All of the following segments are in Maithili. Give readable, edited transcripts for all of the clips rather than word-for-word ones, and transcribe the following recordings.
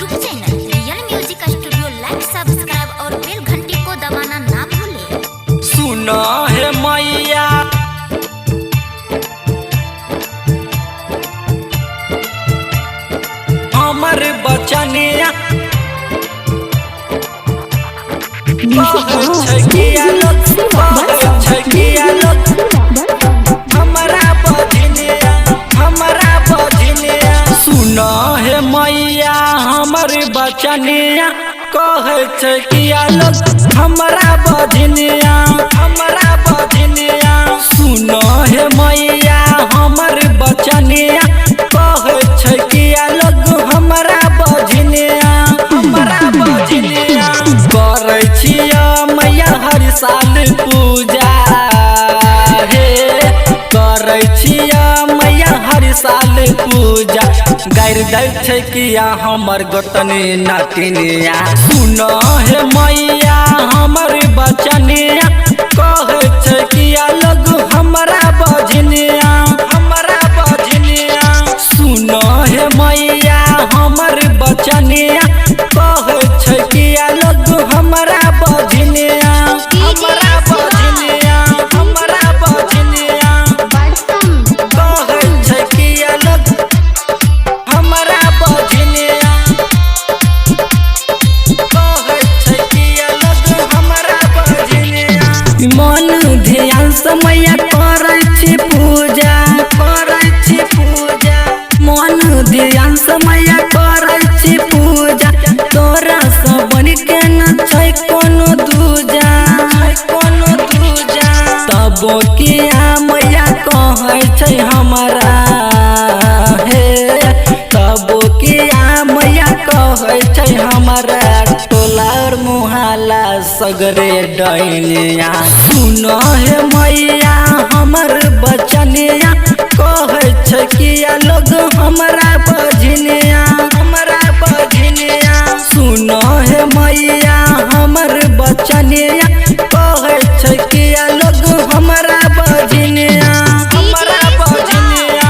YouTube channel real music studio like subscribe और बेल घंटी को दबाना ना भूलें। सुन हे मैया हमर बचनिया कहै छै किया लोग, कहै छै किया लोग, हमरा बजनिया, हमरा बजनिया। सुन हे मैया हमर बचनिया कहै छै किया लोग, हमरा बजनिया, हमरा बजनिया। सुन हे मैया हमर बचनिया कहै छै किया लोग, हमरा बजनिया, हमरा बजनिया। करै छियै मैया हर साल पूजा हे, करै छियै मैया हर साल पूजा। गारि दै छै किया हमर गोतनी नतिनिया। सुन हे मैया हमर बचनिया कहै छै किया लोग, हमरा बजनिया, हमरा बजनिया। सुन हे मैया हमर बचनिया कहै छै किया लोग, हमरा बजनिया, हमरा बजनिया, हमरा बजनिया। कहै छै किया लोग, हमरा बजनिया। कहै छै किया लोग, हमरा बजनिया। मन ध्यान से मैया करै छी पूजा, करै छी पूजा। मन ध्यान से मैया करै छी पूजा। तोरा से बनि के न छै कोनो दूजा, छै कोनो दूजा। तब किया मैया कहै छै हमरा हे, तब किया मैया कहै छै हमरा टोला और मुहाला सगरे डैनिया। सुन हे मैया हमर बचनिया कहै छै किया लोग, हमरा बजनिया, हमरा बजनिया। सुन हे मैया हमर बचनिया कहै छै किया लोग, हमरा बजनिया, हमरा बजनिया।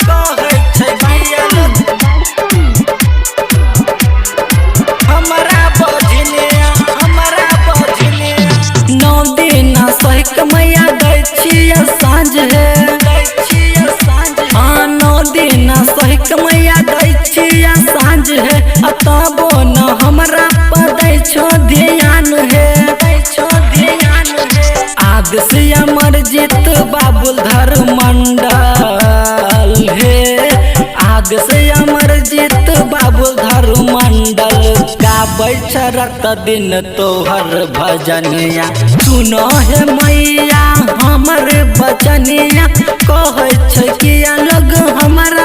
कहै छै किया लोग, हमरा बजनिया, हमरा बजनिया। 9 दिन सहिक मैया दै छियै साँझ हे, दै छियै साँझ। हाँ 9 दिन सहिक मैया दै छियै साँझ हे। आ तबो न हमरा पर दै छौ ध्यान हे, दै छौ ध्यान हे। आदेश अमरजीत बाबुल धर्ममंडल हे, आदेश अमरजीत बाबुल धर्ममंडल। गाबै छै रात दिन तोहर भजनिया। सुन हे मैया हमर बचनिया कहै छै किया लोग, हमरा